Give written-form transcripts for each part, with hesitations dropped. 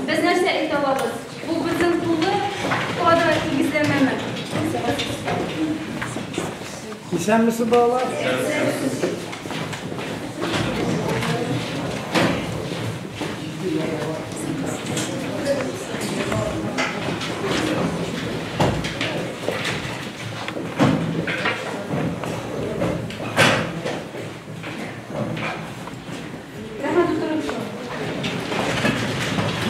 Без нәрсә әйтә алабыз? Бу безнең тулы квадрат тигезләмәме? Исәнмесез, балалар? Рәхмәт, утырыгыз.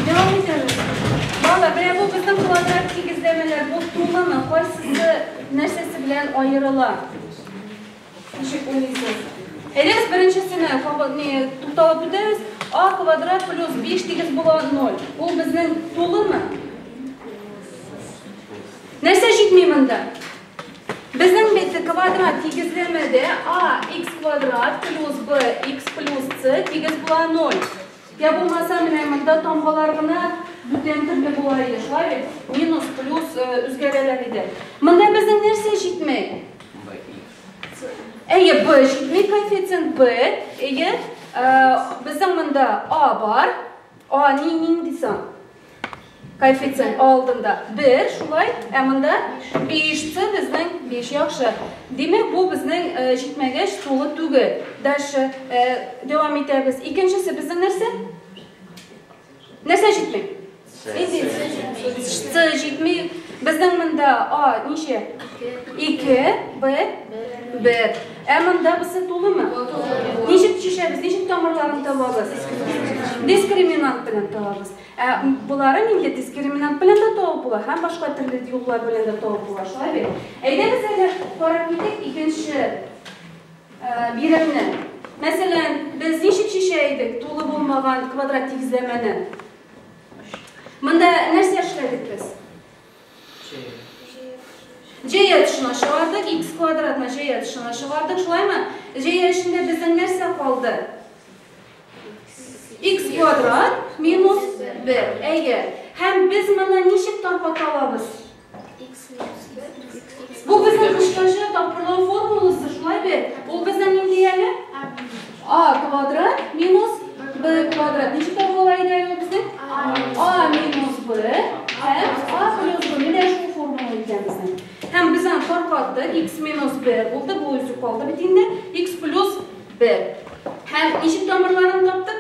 Дәвам итәбез. Балалар, менә бу безнең квадрат тигезләмәләр, бу тулымы, кайсысы нәрсәсе белән аерыла? Ничек уйлыйсыз? Әйдәгез беренчесенә тукталып үтәбез. А квадрат плюс 5 тигез була 0. Ул безнең тулымы? Нәрсә җитми монда? Безнең бит квадрат тигезләмәдә а x квадрат плюс b x плюс c тигез була 0. Я булмаса менә монда тамгалар гына бүтән төрле була иде, шулай бит? Минус, плюс үзгәрәләр иде. Монда безнең нәрсә җитми? Әйе, b җитми, коэффициент b. Әйе, безнең монда а бар. А нинди сан? Коэффициент алдында 1, шулай, ә монда 5, c безнең 5, яхшы. Димәк, бу безнең җитмәгәч тулы түгел. Дальше дәвам итәбез. Икенчесе безнең нәрсә? Нәрсә җитми? С җитми. Безнең монда А ничә? 2, Б 1. Ә монда бусы тулымы? Ничек чишәбез? Ничек тамырларын табабыз? Дискриминант белән табабыз. Ә буларын инде дискриминант белән дә табып була, һәм башка төрле юллар белән дә табып була, шулай бит? Әйдәгез әле карап китик икенче биремне. Мәсәлән, без ничек чишә идек тулы булмаган квадрат тигезләмәне? Монда нәрсә эшләдек без? Җәя тышына чыгардык, x квадратны җәя тышына чыгардык, шулаймы? Җәя эчендә безнең нәрсә калды? X квадрат минус 1. Әйе. Һәм без моны ничек тарката алабыз? Бу безнең кыскача тапкырлау формуласы, шулай бит? Ул безнең нинди әле? А квадрат минус b квадрат. Ничек табыла иде әле безнең? А минус b һәм а плюс b. Менә шул формула икән безнең. Һәм без аны таркаттык. X минус b булды, бу үзе калды бит инде. X плюс b. Һәм ничек тамырларын таптык?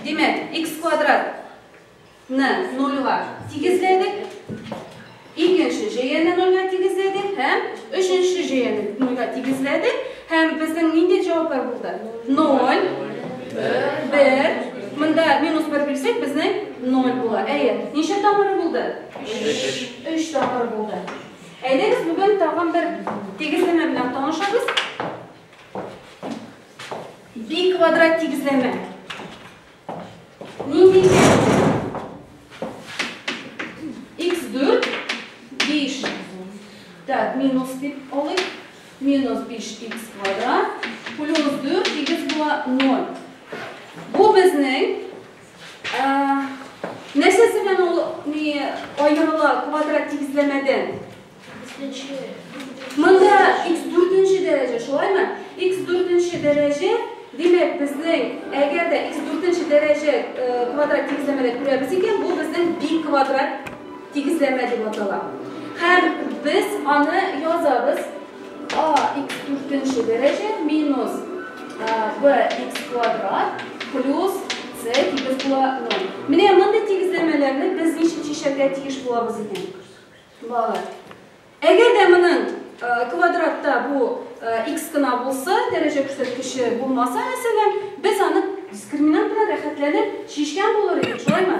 Димәк, x квадратны 0-га тигезләдек. Икенче җәяне 0-га тигезләдек һәм өченче җәяне 0-га тигезләдек. Һәм безнең нинди җаваплар булды? 0, 1. Монда минус 1 бирсәк, безнең 0 була. Әйе, ничә тамыры булды? 3 тамыры булды. Әйдәгез, бүген тагын бер тигезләмә белән танышабыз. B квадрат тигезләмә. Нинди икән? X4, 5. Так, минус дип алыйк. Минус 5x квадрат плюс 4 тигез була 0. Бу безнең нәрсәсе белән ул ни аерыла квадрат тигезләмәдән? Монда x 4-нче дәрәҗә, шулаймы? X 4-нче дәрәҗә, димәк, безнең әгәр дә x 4-нче дәрәҗә квадрат тигезләмәдә күрәбез икән, бу безнең b квадрат тигезләмә дип атала. Һәм без аны язабыз a x 4-нче дәрәҗә минус b x квадрат плюс c тигез була 0. Менә мондый тигезләмәләрне без ничек чишәргә тиеш булабыз икән? Балалар. Әгәр дә моның квадратта бу x кына булса, дәрәҗә күрсәткече булмаса, мәсәлән, без аны дискриминант белән рәхәтләнеп чишкән булыр идек, шулаймы?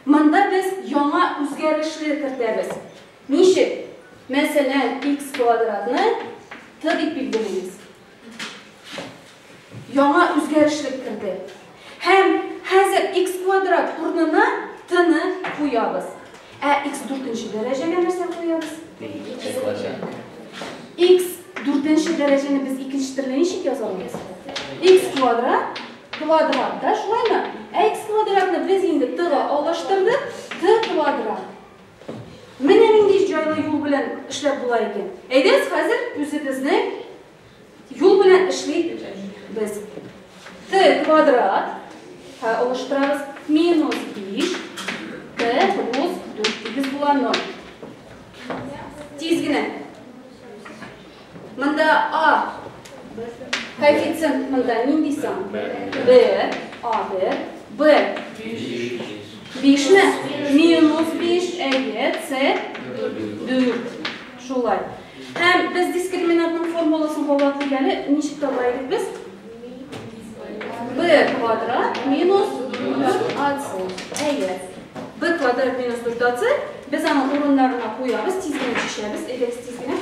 Монда без яңа үзгәрешле кертәбез. Ничек? Мәсәлән, x квадратны t дип билгелибез. Яңа үзгәрешлек керде. Һәм хәзер x квадрат урынына t-ны куябыз. Ә x 4-нче дәрәҗәгә нәрсә куябыз? X 4-нче дәрәҗәне без икенче төрле ничек яза алабыз? X квадрат, квадрат, да, шулаймы? Ә x квадратны без инде t-га алыштырдык, t квадрат. Менә нинди җайлы юл белән эшләп була икән. Әйдәгез, хәзер үзебезнең юл белән эшлибез. T квадрат. Алыштырабыз. Минус 5 Т плюс 4 тигез була 0. Тиз генә. Монда А коэффициент монда нинди сан? 1, А1, Б 5-ме? Минус 5, әйе, С 4. Шулай. Һәм без дискриминантның формуласын кабатлыйк әле. Ничек таба идек без? Б квадрат минус 4ac. Әйе. Б квадрат минус 4ac. Без аның урыннарына куябыз, тиз генә чишәбез. Әйдәгез тиз генә.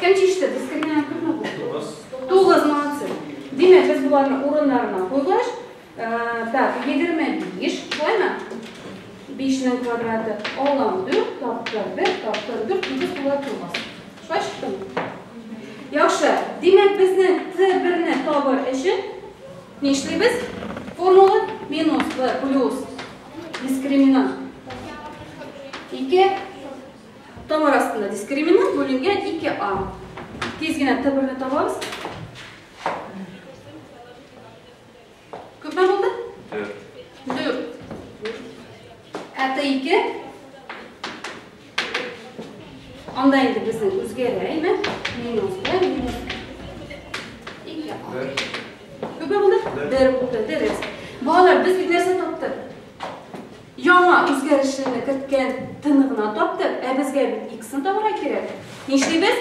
Кем чиште? Дискриминант күпме бу? 9. Молодцы. Димәк, без буларны урыннарына куйгач, так, 25, шулаймы? 5-нең квадраты алам 4, тапкыр 1, тапкыр 4, тигез була 9. Шулай чыктымы? Яхшы. Димәк, безнең Т1-не табыр өчен нишлибез? Формула минус B плюс дискриминант 2 тамыр астында дискриминант бүленгән 2А. Тиз генә Т1-не табабыз. Күпме булды? 4. 4. Ә Т2? Анда инде безнең үзгәрә, әйме? Минус Б, минус 2А. Күпме булды? 1 булды, дөрес. Балалар, без бит нәрсә таптык? Яңа үзгәрешне керткән Т-ны гына таптык, ә безгә бит X-ны табарга кирәк. Нишлибез?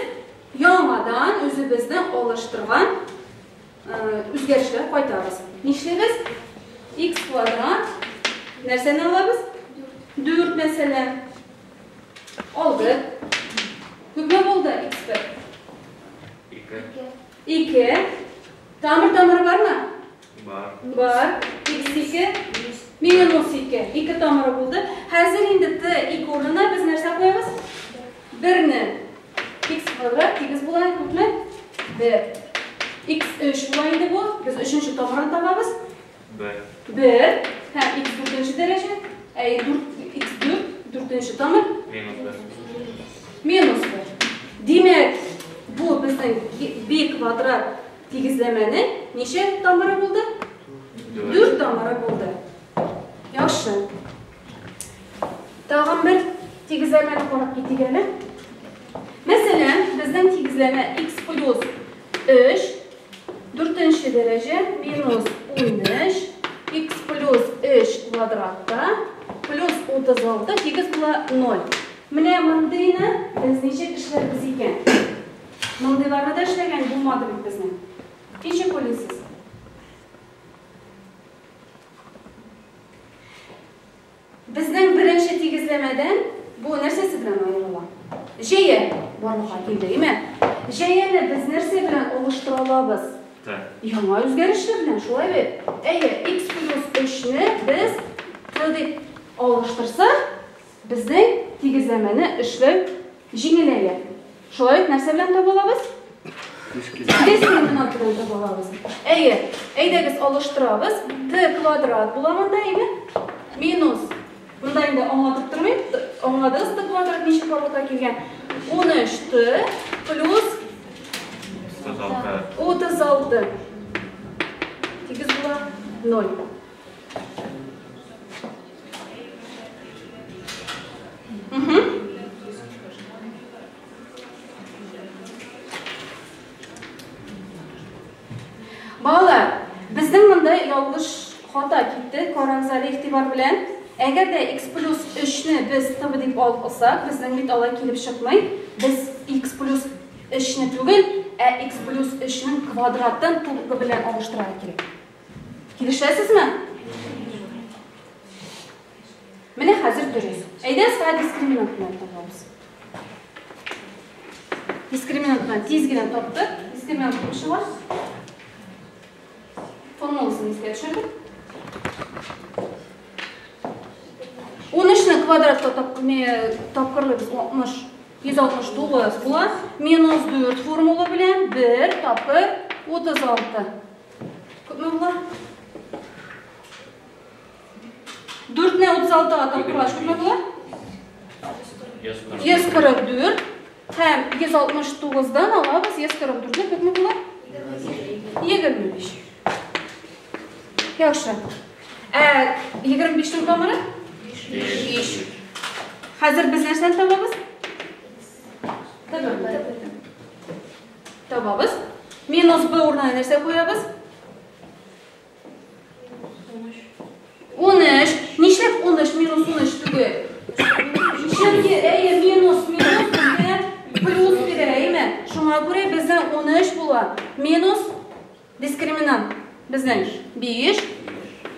Яңадан үзебезне алыштырган үзгәрешләр кайтабыз. Нишлибез? X квадрат нәрсәне алабыз? 4 мәсәлән. Алдык. Күпме булды X1? 2. 2. Тамыр тамыры бармы? Бар. Бар. X2 минус 2. 2 тамыры булды. Хәзер инде Т2 урынына без нәрсә куябыз? 1-не. X квадрат тигез була күпме? 1. X3 була инде бу. Без 3-нче тамырын табабыз. 1. 1. Һәм X 4-нче дәрәҗә. Әй, 4, X4, 4-нче тамыр. Минус 1. Минус 1. Димәк, бу безнең B квадрат тигезләмәнең ничә тамыры булды? 4 тамыры булды. Яхшы. Тагын бер тигезләмәне карап китик әле. Мәсәлән, безнең тигезләмә x плюс 3, 4-нче дәрәҗә минус 13, x плюс 3 квадратта плюс 36 тигез була 0. Менә мондыйны без ничек эшләрбез икән? Мондыйларны да эшләгән булмады бит безнең. Ничек уйлыйсыз? Безнең беренче тигезләмәдән бу нәрсәсе белән аерыла? Җәя барлыкка килде, әйме? Җәяне без нәрсә белән алыштыра алабыз? Т. Яңа үзгәрешләр белән, шулай бит? Әйе, x плюс 3-не без Т дип алыштырсак, безнең тигезләмәне эшләү җиңеләя. Шулай ук нәрсә белән таба алабыз? Дискриминант белән таба алабыз. Әйе, әйдәгез алыштырабыз. Т квадрат була монда, әйме? Минус. Монда инде аңлатып тормыйм. Аңладыгыз, Т квадрат ничек барлыкка килгән? 13Т плюс 36. 36. Тигез була 0. Балалар, безнең монда ялгыш хата китте. Карагыз әле игътибар белән. Әгәр дә x плюс 3-не без Т дип алсак, безнең бит алай килеп чыкмый. Без x плюс 3-не түгел, ә x плюс 3-нең квадратын тулы белән алыштырырга кирәк. Килешәсезме? Менә хәзер дөрес. Әйдәгез, хәзер дискриминант белән табабыз. Дискриминант белән тиз генә таптык. Дискриминант күп чыга. Формуласын искә төшердек. 13-не квадратта тапкырлыйбыз, 169 була. Минус 4 формула белән 1 тапкыр 36. Күпме була? 4-не 36-га тапкырлач күпме була? 144. Һәм 169-дан алабыз 144-не күпме була? 25. Яхшы. Ә 25-нең тамыры? 5. Хәзер без нәрсәне табабыз? Табабыз. Минус b урынына нәрсә куябыз? 13. Нишләп 13 минус 13 түгел? Чөнки әйе, минус минус безгә плюс бирә, әйеме? Шуңа күрә безнең 13 була. Минус дискриминант безнең 5.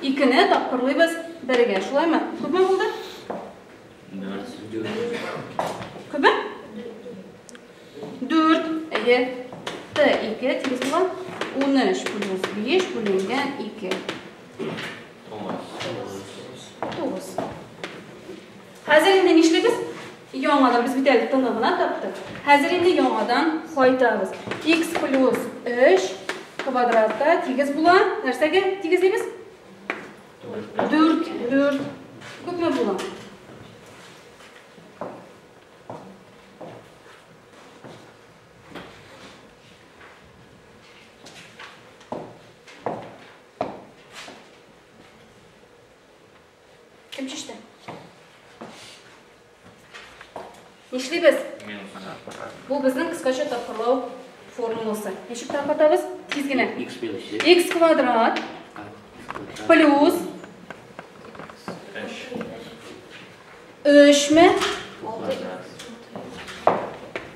2-не тапкырлыйбыз бергә. Шулаймы? Күпме булды? 4. Күпме? 4. Әйе. Т2 тигез була 13 плюс 5 бүленгән 2. 9. Хәзер инде нишлибез? Яңадан без бит әле тыны гына таптык. Хәзер инде яңадан кайтабыз. X плюс 3 квадратта тигез була. Нәрсәгә тигезлибез? 4, 4. Күпме була? Кем чиште? Нишлибез? Бу безнең кыскача тапкырлау формуласы. Ничек таркатабыз? Тиз генә. X плюс X квадрат плюс 3 ме?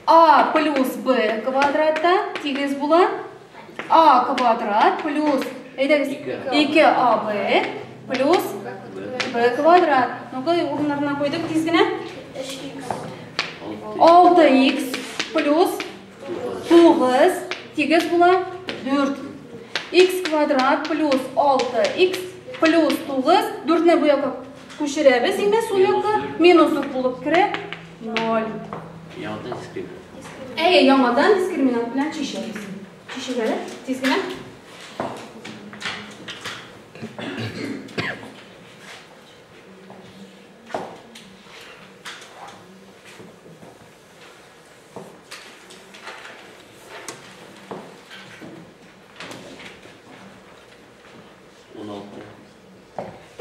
А плюс Б квадратта тигез була. А квадрат плюс әйдәгез, 2АБ плюс Б квадрат. Ну-ка, урыннарына куйдык тиз генә. 6х плюс 9 тигез була 4. Х квадрат плюс 6х плюс 9. 4-не бу якка күчерәбез, инде сул якка минус 4 булып керә 0. Яңадан дискриминант. Әйе, яңадан дискриминант белән чишәбез. Чишик әле, тиз генә.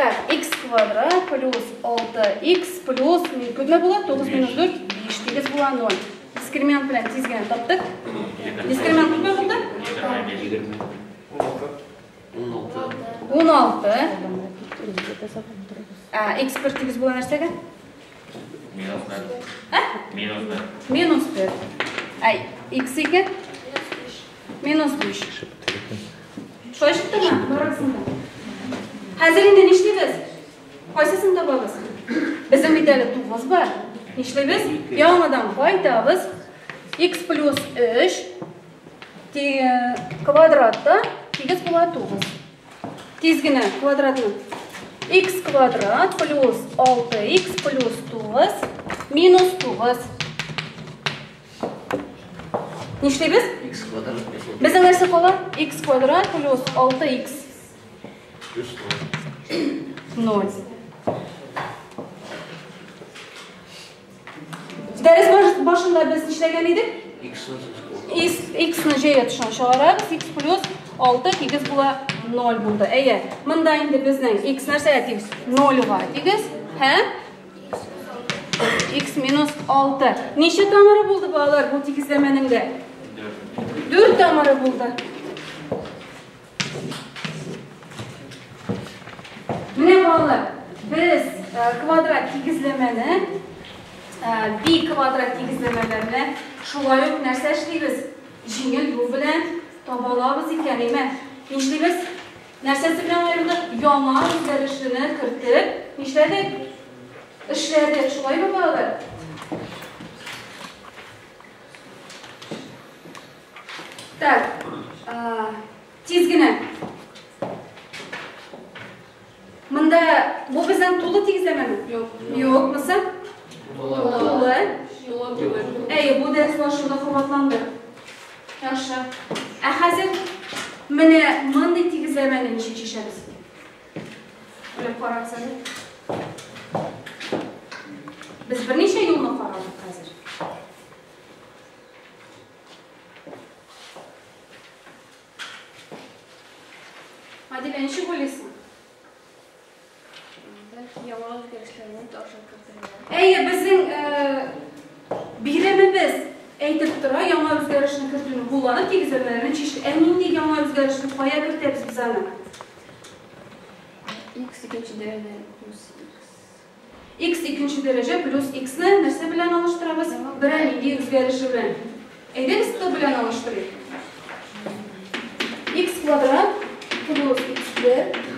Так, x квадрат плюс 6x плюс күпме була? 9 минус 4, 5 тигез була 0. Дискриминант белән тиз генә таптык. Дискриминант күпме булды? 20. 16. 16. Ә, x 1 тигез була нәрсәгә? Минус 1. Ә? Минус 1. Минус 1. Ә, x 2? Минус 5. Шулай чыктымы? Барысын да. Хәзер инде нишлибез? Кайсысын табабыз? Безнең бит әле 9 бар. Нишлибез? Яңадан кайтабыз. X плюс 3 квадратта тигез була 9. Тиз генә квадратны. X квадрат плюс 6x плюс 9 минус 9. Нишлибез? X квадрат плюс 6. Безнең нәрсә кала? X квадрат плюс 6x Плюс 0. 0. Дәрес башында без нишләгән идек? X-ны җәя төшен чыгарабыз. X плюс 6 тигез була 0 булды. Әйе, монда инде безнең X нәрсәгә тигез? 0-га тигез һәм X минус 6. Ничә тамыры булды балалар бу тигезләмәнең дә? 4 тамыры булды. Менә балалар, без квадрат тигезләмәне, би квадрат тигезләмәләрне шулай ук нәрсә эшлибез? Җиңел юл белән таба алабыз икән, әйме? Нишлибез? Нәрсәсе белән аерылдык? Яңа үзгәрешне кертеп, нишләдек? Эшләдек. Шулаймы, балалар? Так, тиз генә. Монда бу безнең тулы тигезләмәме? Юк. Юк, мысы? Тулы. Тулы. Әйе, бу дәрес башында кабатланды. Яхшы. Ә хәзер менә мондый тигезләмәне ничек чишәбез? Уйлап карагыз әле. Без берничә юлны карадык хәзер. Ә ничек уйлыйсың? Бәлки яңа үзгәрешләрне аша кертергә. Әйе, безнең биремебез әйтеп тора, яңа үзгәрешне кертүне кулланып тигезләмәләрне чиште. Ә нинди яңа үзгәрешне кая кертәбез без аны? X икенче дәрәҗә плюс x. X икенче дәрәҗә плюс x-ны нәрсә белән алыштырабыз? Берәр нинди үзгәреше белән. Әйдәгез Т белән алыштырыйк. X квадрат плюс x1